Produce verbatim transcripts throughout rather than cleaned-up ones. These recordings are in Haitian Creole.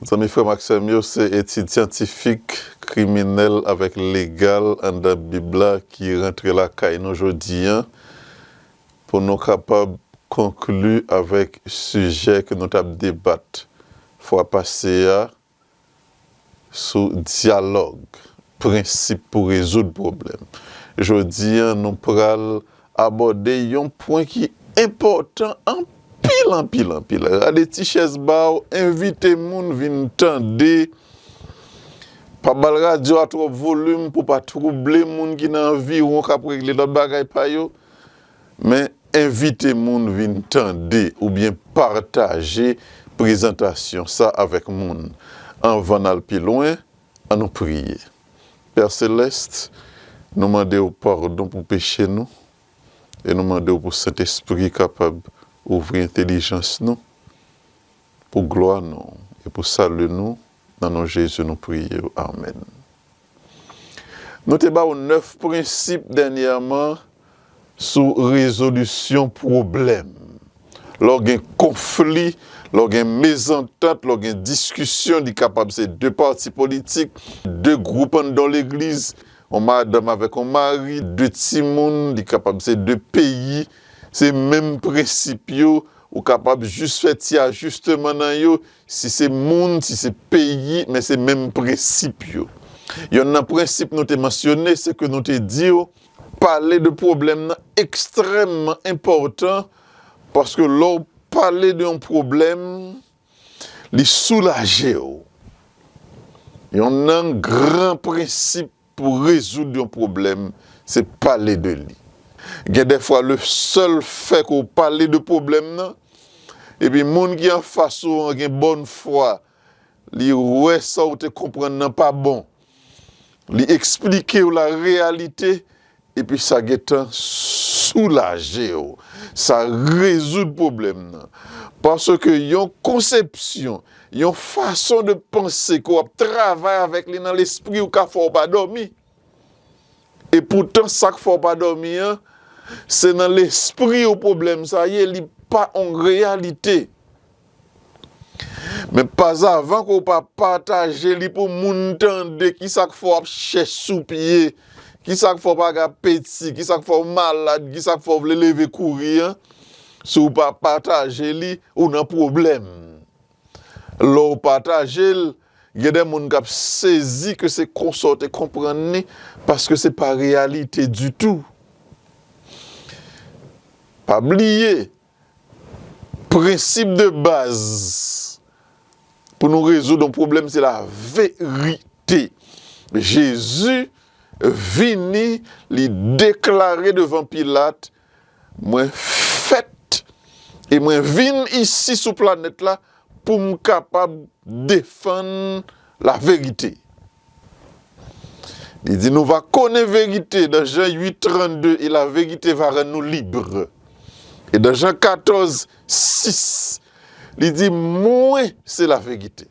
Zanmi, frè m ak sè m yo, se etid syantifik, kriminèl avèk legal anndan Bib la ki rantre lakay nou jodi a pou nou kapab konkli avèk sijè ke nou t ap debat fwa pase a sou dyalòg, prensip pou rezoud pwoblèm. Jodi a, nou pral abòde yon pwen ki enpòtan anpil, anpil, anpil. Rale ti chèz ba w, envite moun vin tande. Pa ba l radyo a twòp volim pou pa twouble moun ki nan anviwon k ap regle lòt bagay pa yo. Men envite moun vin tande oubyen pataje prezantasyon sa avèk moun. Anvan n al pi lwen, ann nou priye. Pè Selès, nou mande w padon pou peche nou e nou mande w pou Sentespri kapab ouvri entèlijans nou pou glwa non w e pou sali nou. Nan non Jezi nou priye w. Amèn. Nou te ba w nèf prensip dènyèman sou rezolisyon pwoblèm. Lè w gen konfli, lè w gen mezantant, lè w gen diskisyon, li kapab se de pati politik, de gwoup anndan legliz, yon madanm avèk yon mari, de timoun, li kapab se de peyi, se menm prensip yo, ou kapab jis fè ti ajisteman nan yo, si se moun, si se peyi, men se menm prensip yo. Yonn nan prensip nou te mansyone, se ke nou te di w, pale de pwoblèm nan ekstrèmman enpòtan, paske lè w pale de yon pwoblèm, li soulaje w. Yonn nan gran prensip pou rezoud yon pwoblèm, se pale de li. Gen dèfwa, le sèl fè ke w pale de pwoblèm nan, epi moun ki anfas ou an gen bòn fwa, li wè sa w te konprann nan pa bon, li eksplike w la reyalite, epi sa gentan soulaje w. Sa rezoud pwoblèm nan. Paske yon konsepsyon, yon fason de panse ke w ap travay avèk li nan lespri w ka fè w pa dòmi. E poutan, sa k fè w pa dòmi an, se nan lespri w pwoblèm sa ye, li pa yon reyalite. Men pazavan ke w pa pataje li pou moun tande, kisa k fè w ap chèch sou pye, kisa k fè w pa gen apeti, kisa k fè w malad, kisa k fè w vle leve kouri an, si w pa pataje li, ou nan pwoblèm. Lè w pataje l, gen de moun k ap sezi ke se konsa w te konprann li, paske se pa reyalite ditou. Pa bliye, prensip de baz pou nou rezoud yon pwoblèm, se laverite. Jezi vini, li deklare devan Pilat, mwen fèt e mwen vin isi sou planèt la pou m kapab defann laverite. Li di, nous va connaître vérité dans Jean huit trente-deux, et la vérité va rendre nous libres. Et dans Jean quatorze six, li di, mwen se laverite.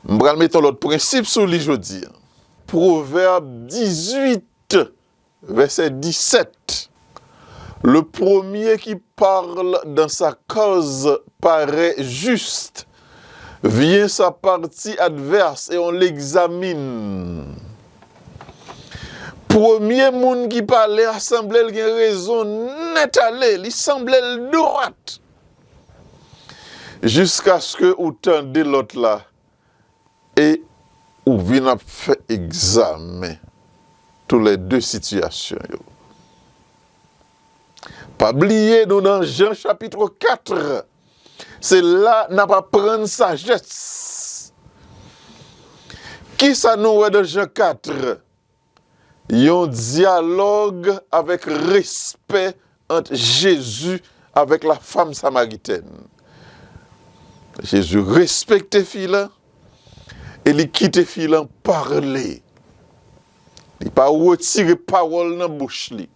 M pral mete yon lòt prensip sou li jodi a. Pwovèb dizuit, vèsè disèt. Le premier qui parle dans sa cause paraît juste. Vient sa partie adverse et on l'examine. Premye moun ki pale a sanble l gen rezon nèt ale, li sanble l dwat. Jiskaske ou tande lòt la e ou vin ap fè egzamen toulède sitiyasyon yo. Pa bliye, nou nan Jan chapit kat. Se la n ap aprann sajès. Kisa nou wè nan Jan kat? Yon dyalòg avèk respè ant Jezi avèk la femme samaritaine. Jezi respekte fi lan e li kite fi lan pale. Li pa retire pawòl nan bouch li.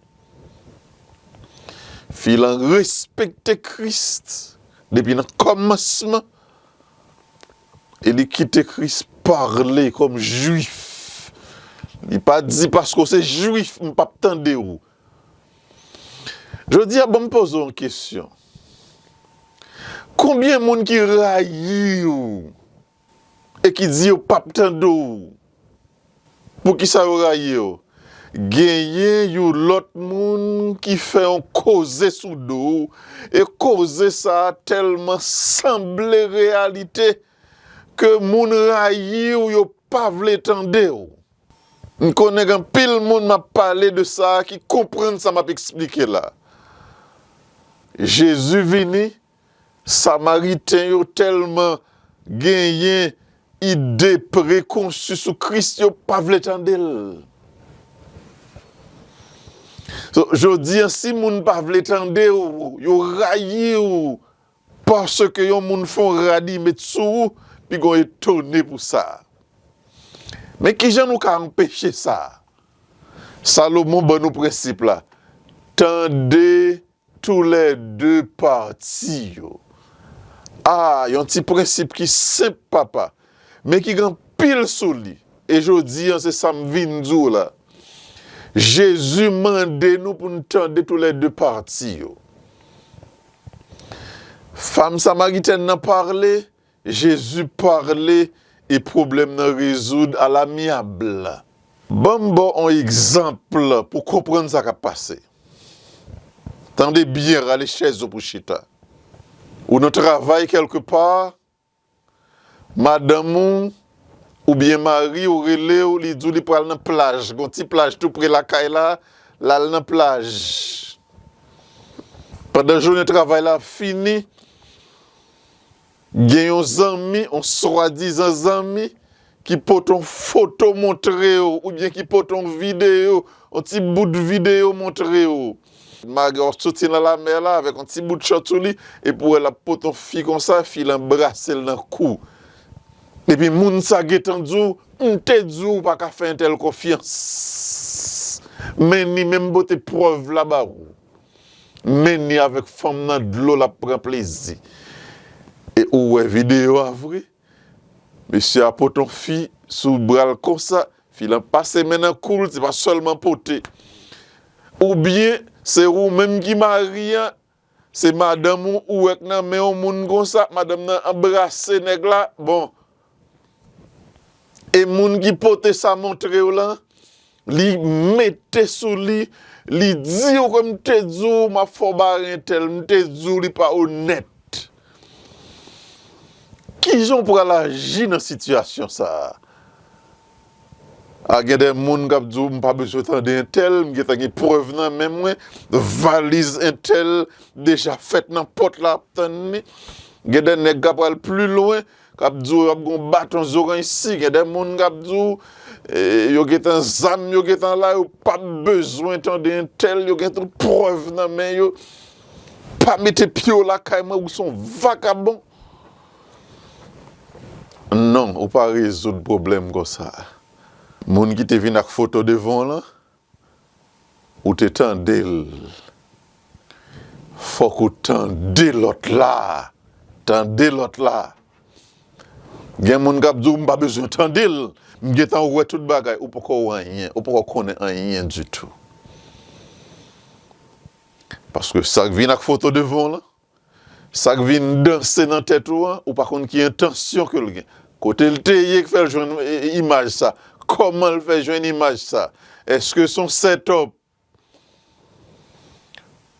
Fi lan respekte Kris depi nan kòmansman e li kite Kris pale kòm Jwif. Li pa di, "Paske w se Jwif, m p ap tande w." Jodi a, ban m poze w yon kesyon. Konbyen moun ki rayi w e ki di yo p ap tande w? Poukisa yo rayi w? Genyen yon lòt moun ki fè yon koze sou do w, e koze sa a tèlman sanble reyalite ke moun rayi w, yo pa vle tande w. M konnen gen anpil moun m ap pale de sa a ki konprann sa m ap eksplike la. Jezi vini, Samariten yo tèlman genyen ide prekonsi sou Kris, yo pa vle tande l. So, jodi a, si moun pa vle tande w, yo rayi w, paske yon moun fè yon rad li met sou ou, piga w etone pou sa. Men kijan nou ka anpeche sa? Salomon ban nou prensip la. Tande toulède pati yo. A, yon ti prensip ki senp, papa, men ki gen anpil sou li. E jodi a, se sa m vin di w la. Jezi mande nou pou n tande toulède pati yo. Fanm samaritèn nan pale, Jezi pale, e pwoblèm nan rezoud alamyab. Ban m ba w yon egzanp pou w konprann sa k ap pase. Tande byen, rale chèz ou pou chita. Ou nan travay kèlkepa, madanm ou oubyen mari w rele w, li di w li pral nan plaj, gon ti plaj tou pre lakay la, l al nan plaj. Pandan jounen travay la ap fini, gen yon zanmi, yon swadizan zanmi, ki pote yon foto montre w, oubyen ki pote yon videyo, yon ti bout videyo montre w. Malgre w ap soti nan lamè la avèk yon ti bout chòt sou li, epi w wè l ap pote yon fi konsa, fi l anbrase l nan kou. Epi moun sa gentan di w, "M te di w ou pa ka fè entèl konfyans." Men ni menm pote prèv la ba ou. Men ni avèk fanm nan dlo l ap pran plezi. E ou wè videyo a vre? Mesye a pote yon fi sou bra l konsa, fi lan pase men nan kou l, se pa sèlman pote. Oubyen, se ou menm ki mari a, se madanm ou, ou wè k nan men yon moun konsa, madanm nan anbrase nèg la, bon. E moun ki pote sa montre w lan, li mete sou li, li di w ke m te di w m ap fè w bare entèl, m te di w li pa onèt. Kijan w pral aji nan sitiyasyon sa a? A, gen de moun k ap di w, "M pa bezwen tande entèl, m gentan gen prèv nan men mwen, valiz entèl deja fèt nan pòt la ap tann li." Gen de nèg k ap pral pli lwen, k ap di w y ap gen yon baton zoranj si, gen de moun k ap di w, e, yo gentan zam, yo gentan la, yo p ap bezwen tande entèl, yo gen tout prèv nan men yo. Pa mete pye w lakay mwen, ou se yon vakabon. Non, ou pa rezoud pwoblèm konsa. Moun ki te vin ak foto devan w lan, ou te tande l. Fòk ou tande lòt la. Tande lòt la. Gen moun k ap di w, "M pa bezwen tande l. M gentan wè tout bagay." Ou poko wè anyen. Ou poko konnen anyen ditou. Paske sa k vin ak foto devan w lan, sa k vin danse nan tèt ou an, ou pa konn ki entansyon ke l gen. Kote l te ye k fè l jwenn, e, e, imaj sa? Kòman l fè jwenn imaj sa? Èske se yon set up?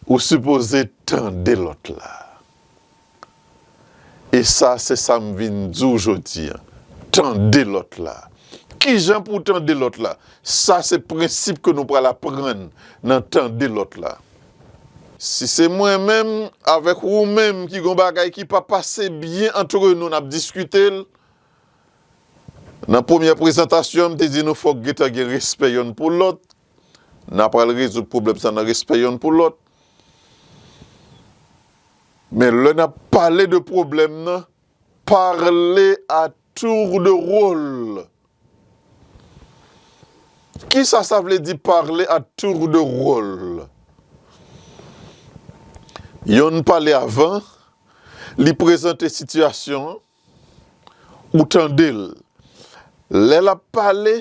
Ou sipoze tande lòt la. E sa, se sa m vin di w jodi a. Tande lòt la. Kijan pou w tande lòt la? Sa se prensip ke nou pral aprann nan tande lòt la. Si se mwen menm avèk ou menm ki gon bagay ki pa pase byen antre nou, n ap diskite l. Nan premyè prezantasyon, m te di nou fòk gentan gen respè yonn pou lòt. N a pral rezoud pwoblèm sa nan respè yonn pou lòt. Men lè n ap pale de pwoblèm nan, parle à tour de rôle. Kisa sa vle di, parle à tour de rôle? Yonn pale avan, li prezante sitiyasyon an, ou tande l. Lè l ap pale,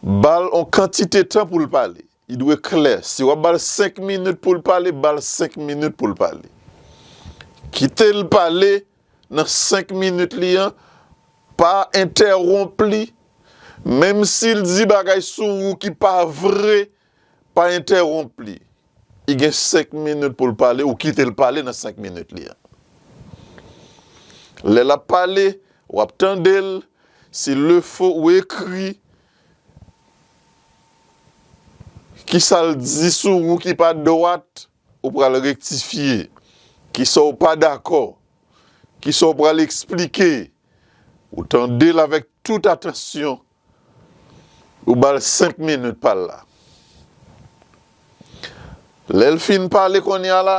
ba l yon kantite tan pou l pale. Li dwe klè. Si w ap ba l senk minit pou l pale, ba l senk minit pou l pale. Kite l pale nan senk minit li an, pa entèwonp li. Menm si l di bagay sou ou ki pa vre, pa entèwonp li. Li gen senk minit pou l pale, ou kite l pale nan senk minit li an. Lè l ap pale, w ap tande l, si le fo ou ekri, kisa l di sou ou ki pa dwat, ou pral rektifye. Kisa w pa dakò, kisa w pral eksplike, ou tande l avèk tout atansyon, ou ba l senk minit pa l la. Lè l fin pale kounye a la,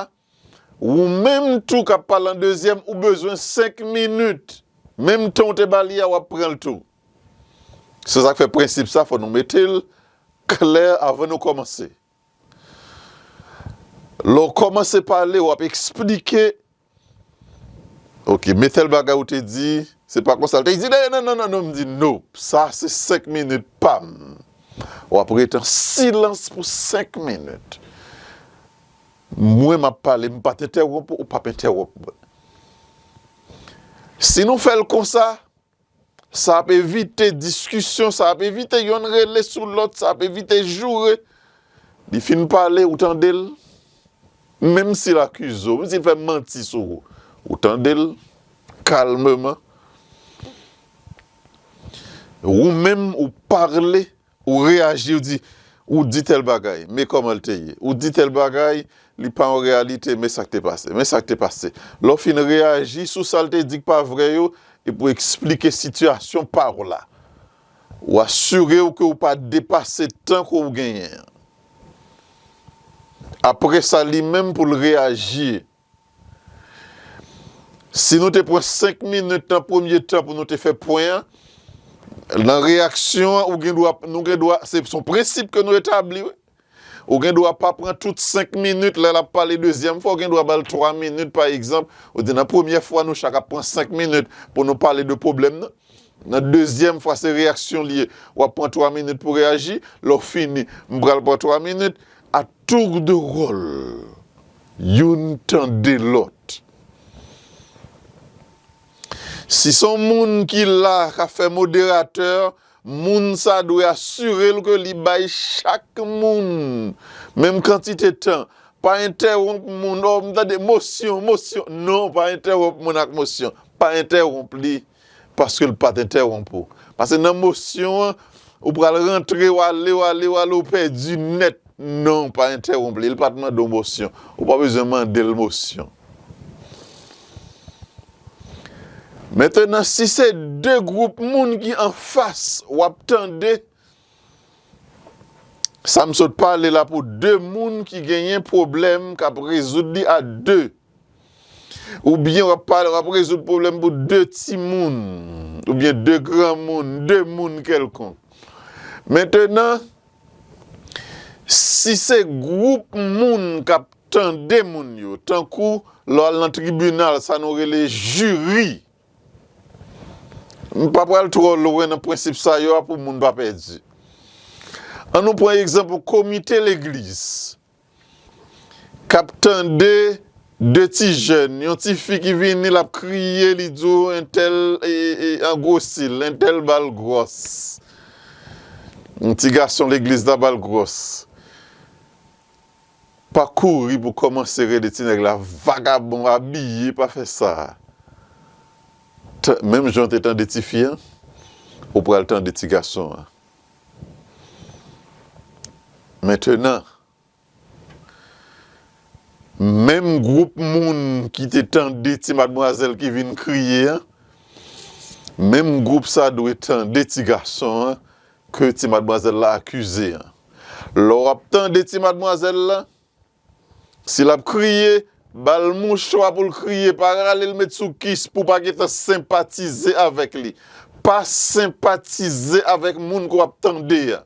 ou menm tou k ap pale an dezyèm, ou bezwen senk minit. Menm tan w te ba li a, w ap pran l tou. Se sa k fè prensip sa, fò nou mete l klè avan nou kòmanse. Lè w kòmanse pale, w ap eksplike. Ok, men tèl bagay ou te di, se pa konsa l te di. Non, non, non, non, non, m di, no, sa se senk minit pa m. W ap rete an silans pou senk minit. Mwen, m ap pale, m pa t entèwonp ou, ou p ap entèwonp mwen. Si nou fè l konsa, sa ap evite diskisyon, sa ap evite yonn rele sou lòt, sa ap evite joure. Li fin pale, ou tande l. Menm si l akize w, menm si l fè manti sou ou, ou tande l kalmeman. Ou menm, ou pale, ou reyaji, ou di, ou di tèl bagay, men kòman l te ye. Ou di tèl bagay, li pa yon reyalite, men sa k te pase, men sa k te pase. Lè w fin reyaji sou sa l te di k pa vre yo, epi w eksplike sitiyasyon pa w la. Ou asire w ke w pa depase tan ke w genyen an. Apre sa, li menm pou l reyaji. Si nou te pran senk minit nan premye tan pou nou te fè pwen an, nan reyaksyon an, ou gen dwa, nou gen dwa, se, se yon prensip ke nou etabli, wi. Ou gen dwa pa pran tout senk minit, lè l ap pale dezyèm fwa, ou gen dwa ba l twa minit, pa egzanp. Ou di, nan premyè fwa, nou chak ap pran senk minit pou nou pale de pwoblèm nan. Nan dezyèm fwa, se reyaksyon li ye. W ap pran twa minit pou reyaji. Lè w fini, m pral pran twa minit. À tour de rôle, youn tande lòt. Si se yon moun ki la, k ap fè moderatè, moun sa dwe asire l ke li bay chak moun menm kantite tan. Pa entèwonp moun, "Oh, m tande mosyon, mosyon." Non, pa entèwonp moun ak mosyon. Pa entèwonp li, paske l pa t entèwonp ou. Paske nan mosyon an, ou pral rantre, w ale, w ale, w ale, w pèdi nèt. Non, pa entèwonp li. Li pa t mande w mosyon. Ou pa bezwen mande l mosyon. Mentenan, si se de gwoup moun ki anfas, w ap tande, sa m sot pale la pou de moun ki genyen pwoblèm k ap rezoud li a de. Oubyen w ap pale, w ap rezoud pwoblèm pou de timoun, oubyen de granmoun, de moun kèlkonk. Mentenan, si se gwoup moun k ap tande moun yo, tankou lè w al nan tribinal, sa nou rele jiri. M pa pral twò lwen nan prensip sa yo a pou moun pa pèdi. An nou pran egzanp yon komite legliz k ap tande de ti jèn, yon ti fi ki vini, l ap kriye, li di w entèl, e, e, e, angwosi l, entèl ba l gwòs. Yon ti gason legliz la ba l gwòs. Pa kouri pou kòmanse rele ti nèg la vagabon, abiye, pa fè sa. T-, menm jan w te tande ti fi an, ou pral tande ti gason an. Mentenan, menm gwoup moun ki te tande ti madmwazèl ki vin kriye an, menm gwoup sa dwe tande ti gason an ke ti madmwazèl la akize an. Lè w ap tande ti madmwazèl la, si l ap kriye, ba l mouchwa pou l kriye, pa rale l met sou kis pou w pa gentan senpatize avèk li. Pa senpatize avèk moun ke w ap tande a.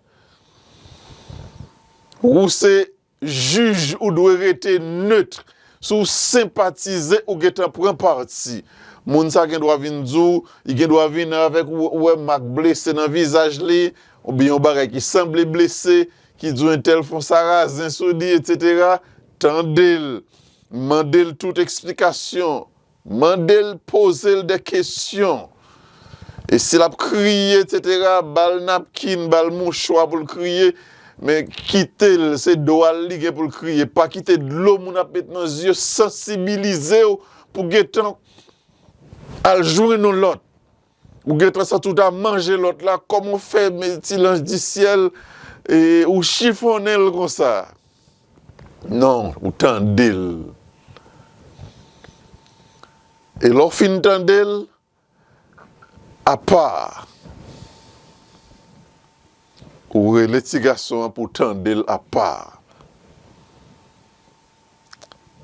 Ou se jij, ou dwe rete net. Si w senpatize, ou gentan pran pati. Moun sa gen dwa vin di w, li gen dwa vin avèk ou, ou wè mak blese nan vizaj li, oubyen yon bagay ki sanble blese, ki di w entèl fè yon sarazen sou li, etsetera. Tande l, mande l tout eksplikasyon, Mande l, poze l de kesyon. E si l ap kriye, etsetera, ba l napkin, ba l mouchwa pou l kriye, men kite l, se dwa l li gen pou l kriye. Pa kite dlo moun ap met nan zye sansibilize w pou gentan al jwenn yon lòt. Ou gentan santi w ta manje lòt la, kòman w fè, men ti lanj di syèl, e, ou chifonnen l konsa? Non, ou tande l. E lè w fin tande l, apa, ou rele ti gason an pou w tande l apa.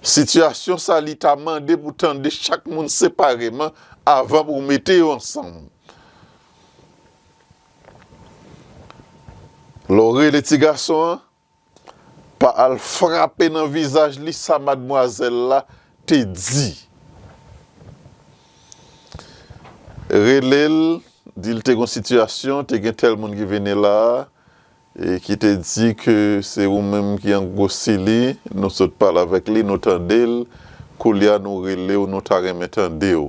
Sitiyasyon sa, li ta mande pou tande chak moun separeman avan pou w mete yo ansanm. Lè w rele ti gason an, pa al frape nan vizaj li sa madmwazèl la te di. Rele l, di l te gon sitiyasyon, te gen tèl moun ki vini la a, e ki te di ke se ou menm ki angwosi li, nou sot pale avèk li, nou tande l, koulye a nou rele w, nou ta renmen tande w.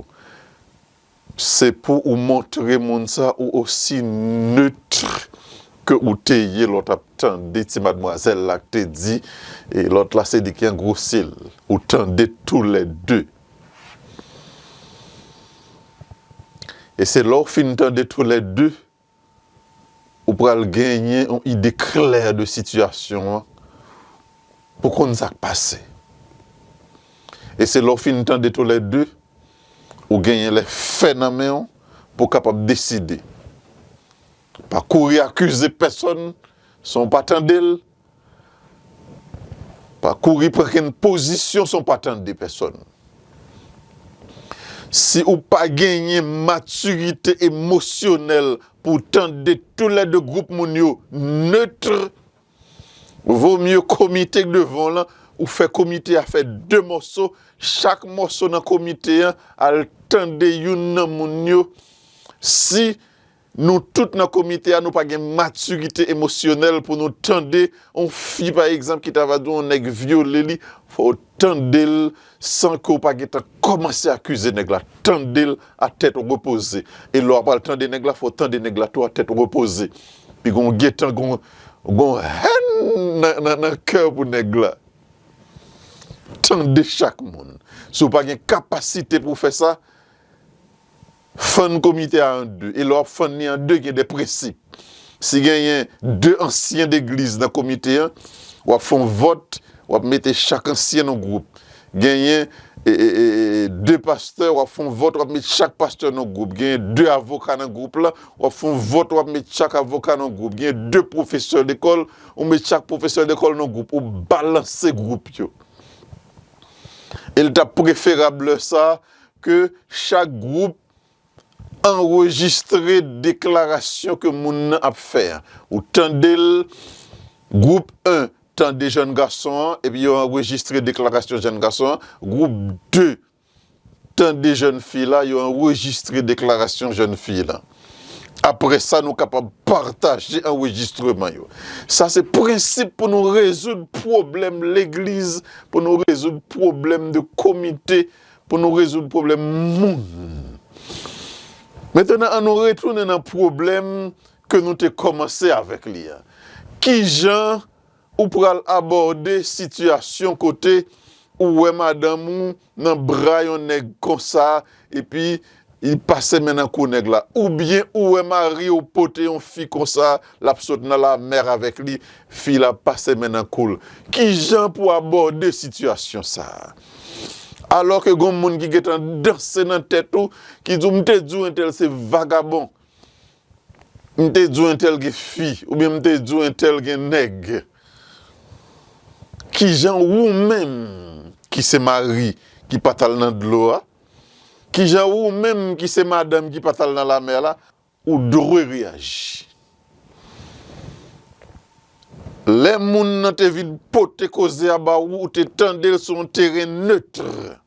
Se pou ou montre moun sa ou osi neutre ke ou te ye lè w t ap tande ti madmwazèl la k te di, e lòt la se li ki angwosi l. Ou tande toulède. E se lè w fin tande toulède, ou pral genyen yon ide klè de sitiyasyon an pou konn sa k pase. E se lè w fin tande toulède, ou genyen lè fè nan men w pou w kapab deside. Pa kouri akize pèsonn san w pa tande l. Pa kouri pran kenn pozisyon san w pa tande pèsonn. Si ou pa genyen matirite emosyonèl pou w tande toulède gwoup moun yo neutre, vo mye komite k devan w lan, ou fè komite a fè de mòso, chak mòso nan komite an al tande youn nan moun yo. Si nou tout nan komite a, nou pa gen matirite emosyonèl pou nou tande yon fi, pa egzanp, ki ta va di yon nèg vyole li, fò w tande l san ke w pa gentan kòmanse akize nèg la. Tande l a tèt repoze. E lè w ap al tande nèg la, fò w tande nèg la tou a tèt repoze. Pi gon gentan, gon, gon hèn nan, nan, nan kè w pou nèg la. Tande chak moun. Si w pa gen kapasite pou w fè sa, fann komite a an de. E lè w ap fann li an de, gen de prensip. Si genyen de ansyen legliz nan komite an, w ap fè yon vòt, w ap mete chak ansyen nan gwoup. Genyen, e, e, e, e, de pastè, w ap fè yon vòt, w ap met chak pastè nan gwoup. Genyen de avoka nan gwoup la, w ap fè yon vòt, w ap met chak avoka nan gwoup. Genyen de pwofesè lekòl, ou met chak pwofesè lekòl nan gwoup. Ou balanse gwoup yo. E l t ap preferab lè sa a ke chak gwoup anrejistre deklarasyon ke moun nan ap fè an. Ou tande l, gwoup en tande jèn gason an, epi yo anrejistre deklarasyon jèn gason an. Gwoup de tande jèn fi la, yo anrejistre deklarasyon jèn fi la. Apre sa, nou kapab pataje anrejistreman yo. Sa se prensip pou nou rezoud pwoblèm legliz, pou nou rezoud pwoblèm de komite, pou nou rezoud pwoblèm moun. Mentnan, ann nou retounen nan pwoblèm ke nou te kòmanse avèk li a. Kijan ou pral abòde sitiyasyon kote ou wè madanm ou nan bra yon nèg konsa, epi li pase men nan kou nèg la? Oubyen ou wè mari w pote yon fi konsa, l ap sot nan lamè avèk li, fi la pase men nan kou l? Kijan pou w abòde sitiyasyon sa a? Alò ke gon moun ki gentan danse nan tèt ou, ki di w, "M te di w entèl se vagabon. M te di w entèl gen fi, oubyen m te di w entèl gen nèg." Kijan ou menm ki se mari ki pa t al nan dlo a, kijan ou menm ki se madanm ki pa t al nan lamè la, ou dwe reyaji? Lè moun nan te vin pote koze a ba ou, ou te tande l sou yon teren neutre.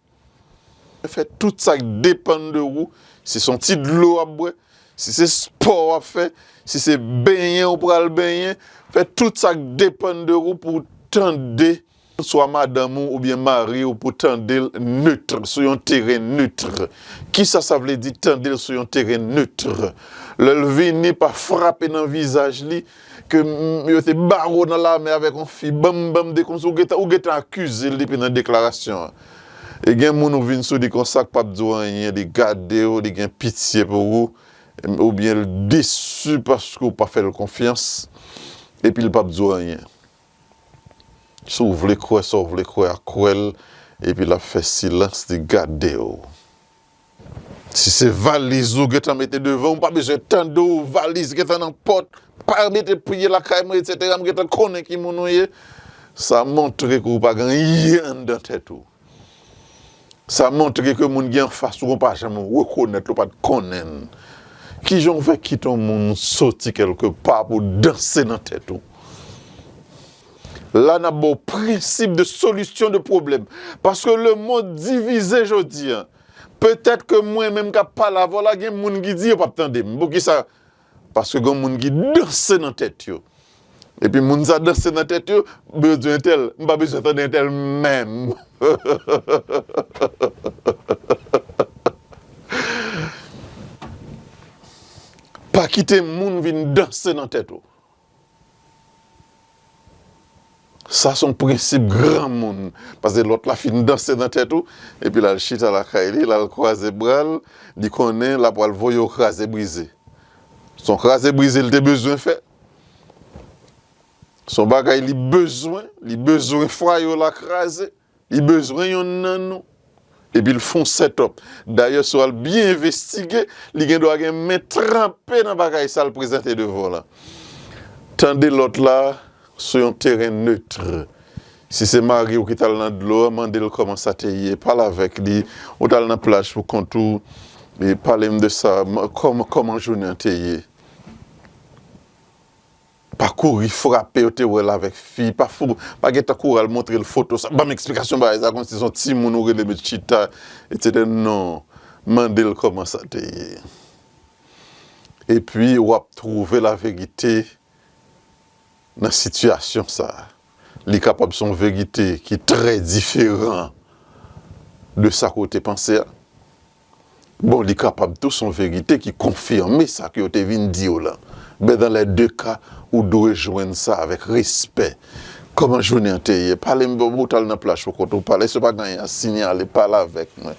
Fè tout sa k depann de ou. Si se yon ti dlo w ap bwè, si se spò w ap fè, si se benyen ou pral benyen, fè tout sa k depann de ou pou w tande swa madanm ou oubyen mari w pou tande l neutre, sou yon teren neutre. Kisa sa vle di tande l sou yon teren neutre? Lè l vini, pa frape nan vizaj li, ke, mm, yo te bare w nan lame avèk yon fi, banm, banm, de kòmsi ou gentan, ou gentan akize l depi nan deklarasyon an. E gen moun ou vin sou li konsa k p ap di w anyen, li gade w, li gen pitye pou ou, oubyen l desi paske w pa fè l konfyans, epi l p ap di w anyen. Si w vle kwè sa w vle kwè a, kwè l, epi l ap fè silans, li gade w. Si se valiz ou gentan mete devan w, pa bezwen tande w, valiz gentan nan pòt, pa mete pye lakay mwen, etsetera, m gentan konnen ki moun ou ye. Sa montre ke w pa gen anyen anndan tèt ou. Sa montre ke moun ki anfas ou, ou pa janm rekonèt l, ou pa t konnen l. Kijan w fè kite yon moun soti kèlke pa pou danse nan tèt ou? La, n ap ba w prensip de solisyon de pwoblèm. Paske lemonn divize jodi a. Petèt ke mwen menm k ap pale avè w la, gen moun ki di yo p ap tande m. Poukisa? Paske gen moun ki danse nan tèt yo. Epi moun sa danse nan tèt yo, bezwen entèl, m pa bezwen tande entèl menm. Pa kite moun vin danse nan tèt ou. Sa se yon prensip granmoun. Paske lòt la fin danse nan tèt ou, epi l al chita lakay li, l al kwaze bra l, li konnen l ap pral voye w kraze brize. Se yon kraze brize l te bezwen fè. Se yon bagay li bezwen, li bezwen fwaye w la kraze, li bezwen yonn nan nou. Epi l fè yon set up. Dayè, si w al byen envestige, li gen dwa gen men tranpe nan bagay sa l prezante devan w la. Tande lòt la sou yon teren neutre. Si se mari w ki t al nan dlo a, mande l kòman sa te ye. Pale avèk li. Ou t al nan plaj pou kont ou. E pale m de sa. Kòman, kòman jounen an te ye? Pa kouri frape yo te wè l avèk fi. Pa fou, pa gentan kouri al montre l foto sa. Ban m eksplikasyon bagay sa kòmsi se yon timoun ou rele met chita, etsetera. Non. Mande l kòman sa te ye. Epi w ap twouve laverite nan sitiyasyon sa a. Li kapab se yon verite ki trè diferan de sa ke w te panse a. Bon, li kapab tou se yon verite ki konfime sa ke yo te vin di w la. Men dans les deux cas, ou dwe jwenn sa avèk respè. Kòman jounen an te ye? Pale m, bon, ou t al nan plaj pou kont ou, pale, si w pa gen anyen a siyale, pale avèk mwen.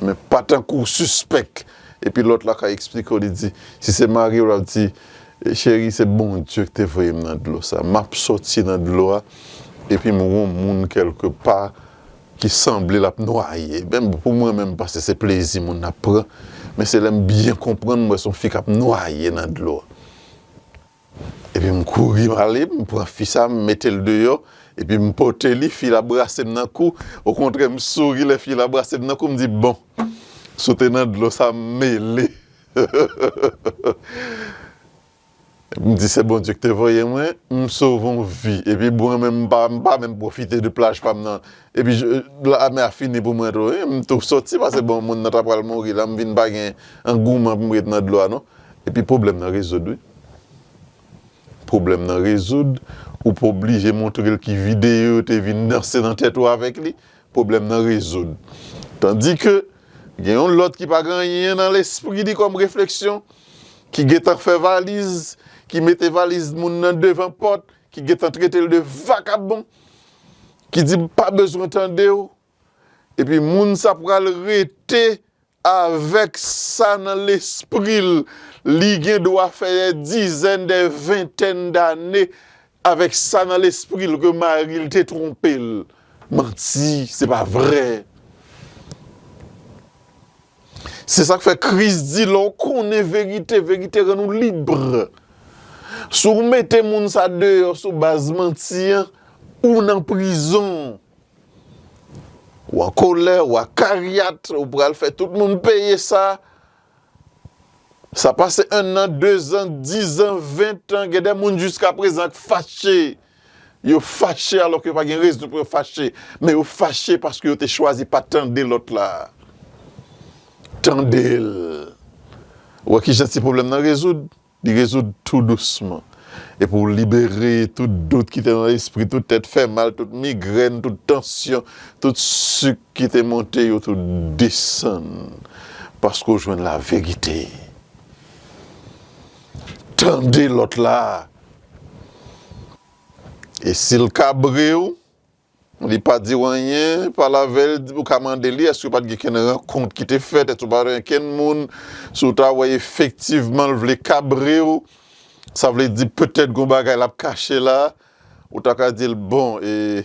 Men pa tankou w sispèk. Epi lòt la ka eksplike w, li di, si se mari w, l ap di, cheri, se Bondye ki te voye m nan dlo sa. M ap soti nan dlo a, epi m wè yon moun kèlke pa ki sanble l ap nwaye. Men pou mwen menm, m panse se plezi moun nan ap pran. Men se lè m byen konprann, m wè se yon fi k ap nwaye nan dlo a. Epi m kouri m ale, m pran fi sa, m mete l deyò, epi m pote li, fi la brase m nan kou. Okontrè, m souri lè fi la brase m nan kou, m di, bon, si w te nan dlo sa, m mele. M di, se Bondye ki te voye mwen, m sove yon vi. Epi mwen menm, m pa, m pa menm pwofite de plaj pa m nan. Epi je, lame a fini pou mwen tou, wi. M tou soti, paske bon, moun nan ta pral mouri la, m vin pa gen angouman pou m ret nan dlo a, non. Epi pwoblèm nan rezoud, wi. Pwoblèm nan rezoud, ou pa oblije montre l ki videyo yo te vin danse nan tèt ou avèk li, pwoblèm nan rezoud. Tandike, gen yon lòt ki pa gen anyen nan lespri li kòm refleksyon, ki gentan fè valiz, ki mete valiz moun nan devan pòt, ki gentan trete l de vakabon, ki di, m pa bezwen tande w. Epi moun sa pral rete avèk sa nan lespri l, li gen dwa fè dè dizèn, dè ventèn dane avèk sa nan lespri l ke mari l te twonpe l. Manti, se pa vrè. Se sa k fè Kris di, lè w konnen verite, verite rann ou lib. Si w mete moun sa deyò sou baz manti an, ou nan prizon. W an kolè, w akaryat, ou pral fè tout moun peye sa. Sa pase en an, dezan, dizan, ventan, gen de moun jiskaprezan k fache. Yo fache alòske yo pa gen rezon pou yo fache. Men yo fache paske yo te chwazi pa tande lòt la. Tande l. Ou wè kijan ti pwoblèm nan rezoud? Li rezoud tou dousman. E pou w libere tout dout ki te nan lespri, tout tèt fè mal, tout migrèn, tout tansyon, tout sik ki te monte, yo tout desann. Paske w jwenn laverite. Tande lòt la. E si l kabre w, li pa di w anyen, pale avè l, ou ka mande li, èske pa t gen kenn rankont ki te fèt, èske w pa t wè kenn moun, si w ta wè efektivman l vle kabre w, sa vle di petèt gon bagay l ap kache la, ou ta ka di l, bon, e,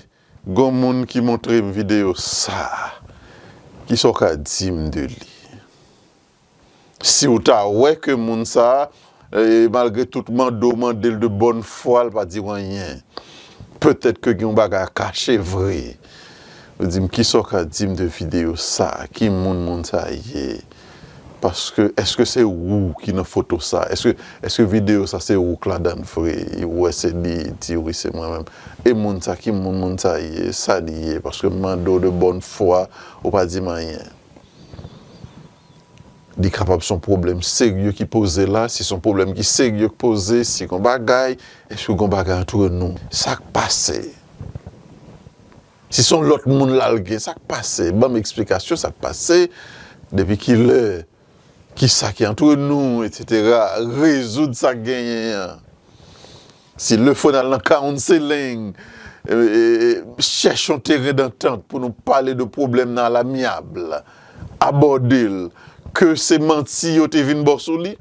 gon moun ki montre m videyo sa, kisa w ka di m de li? Si w ta wè ke moun sa a, e, malgre tout mande w mande l de bòn fwa, l pa di w anyen. Petèt ke gen yon bagay a kache vre. Ou di m, kisa w ka di m de videyo sa? Ki moun moun sa ye? Paske, èske se ou ki nan foto sa? Èske, èske videyo sa se ou k ladan l vre? Ou wè se li, di wi, se mwen menm. E moun sa, ki moun moun sa ye? Sa li ye? Paske m mande w de bòn fwa, ou pa di m anyen. Li kapab se yon pwoblèm serye ki poze la. Si se yon pwoblèm ki serye ki poze, si gon bagay, èske gon bagay antre nou? Sa k pase? Si se yon lòt moun l al gen, sa k pase? Ban m eksplikasyon sa k pase. Depi kilè? Kisa ki antre nou, etsetera. Rezoud sa k genyen an. Si le fò n al nan counseling, e, e, e, chèche yon teren dantant pou nou pale de pwoblèm nan alamyab, abòde l. Ke se manti yo te vin ba w sou li,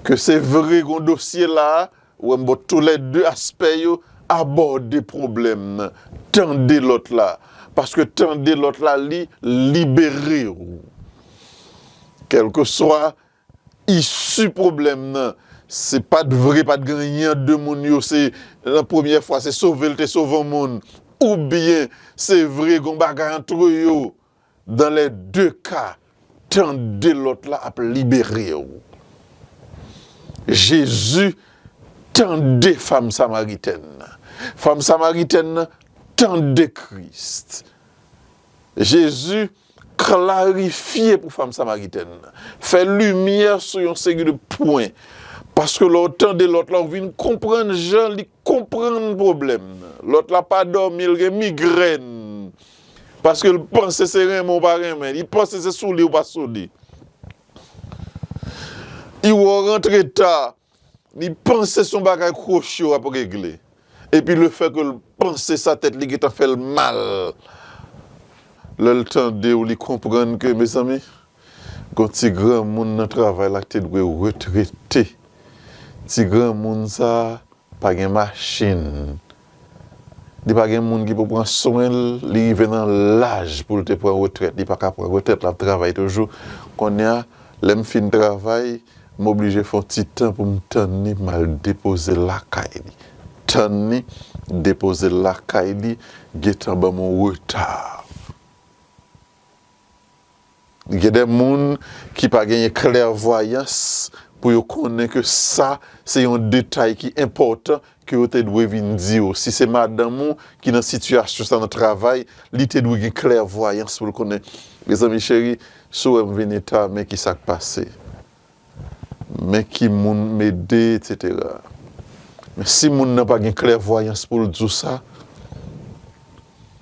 ke se vre gon dosye la, ou wè m ba w toulède aspè yo, abòde pwoblèm nan, tande lòt la. Paske tande lòt la, li libere w. Kèlkeswa isi pwoblèm nan, se pa t vre, pa t gen anyen ant de moun yo, se nan premyè fwa, se sove l te sove yon moun, oubyen se vre, gen yon bagay antre yo. Dans les deux cas, tande lòt la ap libere w. Jezi tande fanm samaritèn nan. Fanm samaritèn nan tande Kris. Jezi klarifye pou fanm samaritèn nan. Fè limyè sou yon seri de pwen. Paske lè w tande lòt la, w vin konprann jan li konprann pwoblèm nan. Lòt la pa dòmi, l gen migrèn. Paske l panse se renmen w pa renmen. Li panse se sou li w pa sou li. Li wè w rantre ta. Li panse se yon bagay kwochi w ap regle. Epi lefètke l panse sa, tèt li gentan fè l mal. Lè l tande w, li konprann ke, mezanmi, gon ti granmoun nan travay la ki te dwe retrete. Ti granmoun sa pa gen machin. Li pa gen moun ki pou pran swen l. Li rive nan laj pou l te pran retrèt. Li pa ka pran retrèt, l ap travay toujou. Kounye a, lè m fin travay, m oblije fè yon ti tan pou m tann li, m al depoze l lakay li. Tann li, depoze l lakay li, gentan ban m yon reta. Gen de moun ki pa genyen klèvwayans pou yo konnen ke sa se yon detay ki enpòtan ke yo te dwe vin di w. Si se madanm ou ki nan sitiyasyon sa nan travay, li te dwe gen klèvwayans pou l konnen, mezanmi cheri, si w wè m vini ta, men ki sa k pase. Men ki moun m ede, etsetera. Men si moun nan pa gen klèvwayans pou l di w sa,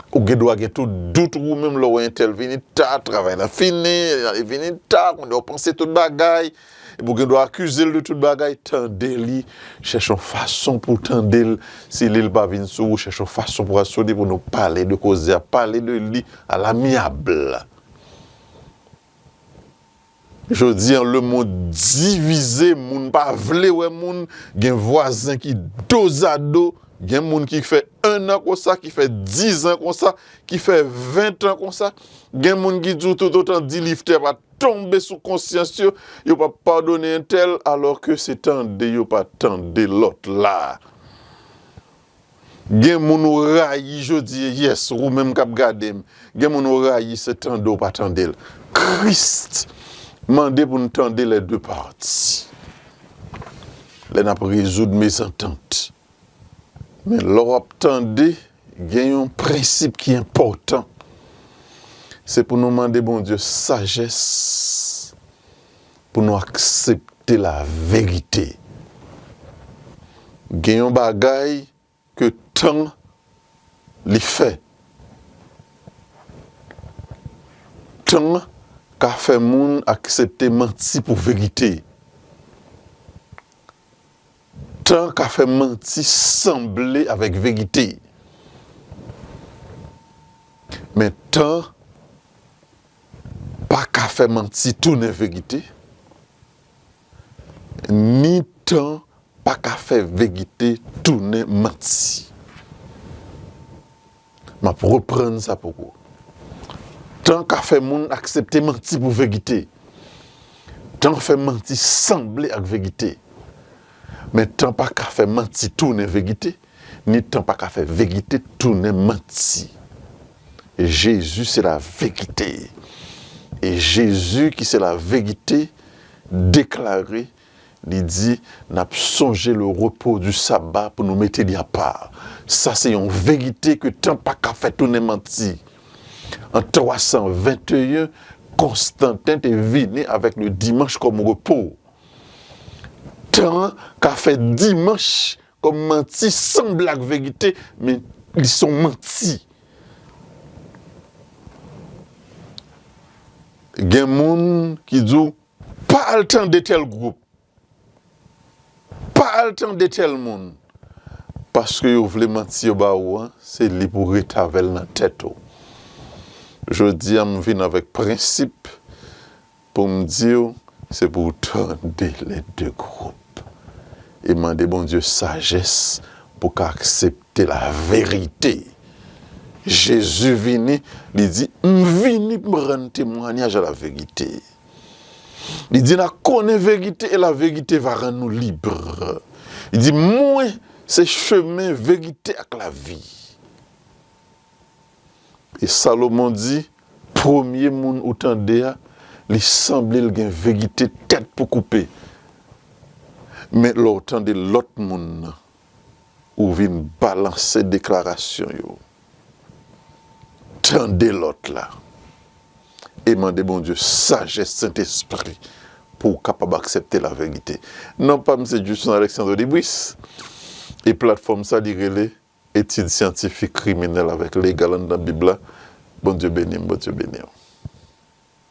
ou gen dwa gen tout dout ou menm lè w wè entèl vini ta, travay la fini, li vini ta, kounye a w panse tout bagay, epi w gen dwa akize l de tout bagay, tande li, chèche yon fason pou w tande l, si li l pa vin sou ou, chèche yon fason pou w al sou li, pou nou pale de koze a, pale de li à l'amiable. Jodi an, lemonn divize, moun pa vle wè moun, gen vwazen ki dozado, gen moun ki fè en an konsa, ki fè diz an konsa, ki fè ven an konsa, gen moun ki di w tout otan di liftè pa tonbe sou konsyans yo, yo p ap padone entèl, alò ke se tande yo pa tande lòt la. Gen moun ou rayi jodi, yes, ou menm k ap gade m. Gen moun ou rayi, se tande w pa tande l. Kris mande pou n tande les deux parties. Lè n ap rezoud mezantant. Men lè w ap tande, gen yon prensip ki enpòtan. Se pou nou mande Bondye sajès pou nou aksepte laverite. Gen yon bagay ke tan li fè. Tan ka fè moun aksepte manti pou verite. Tan ka fè manti sanble avèk verite. Men tan pa ka fè manti tounen verite, ni tan pa ka fè verite tounen manti. M ap reprann sa poko. Tan ka fè moun aksepte manti pou verite. Tan fè manti sanble ak verite. Men tan pa ka fè manti tounen verite, ni tan pa ka fè verite tounen manti. E Jezi se la verite. E Jezi ki se la verite deklare, li di, n ap sonje le repos du sabbat pou nou mete li apa. Sa se yon verite ke tan pa ka fè tounen manti. An twa san venteyen, Konstanten te vini avèk le dimanch kòm repo. Tan ka fè dimanch kòm manti sanble ak verite, men li se yon manti. Gen moun ki di w, pa al tande tèl gwoup, pa al tande tèl moun, paske yo vle manti yo ba ou an, se li pou w rete avè l nan tèt ou. Jodi a, m vin avèk prensip pou m di w, se pou w tande les deux groupes e mande Bondye sajès pou w ka aksepte la verite. Jezi vini, li di, m vini pou m rann temwanyaj a la verite. Li di, n a konnen verite e la verite va rann nou lib. Li di, mwen se chemen, verite ak lavi. E Salomon di, premye moun ou tande a, li sanble l gen verite tèt pou koupe. Men lè w tande lòt moun nan, ou vin balanse deklarasyon yo. Tande lòt la. E mande Bondye sajès Sentespri pou w kapab aksepte laverite. Non pa m se Juson Alexandre Libris. E platfòm sa li rele Etid syantifik kriminèl avèk legal anndan Bib la. Bondye beni m, Bondye beni w.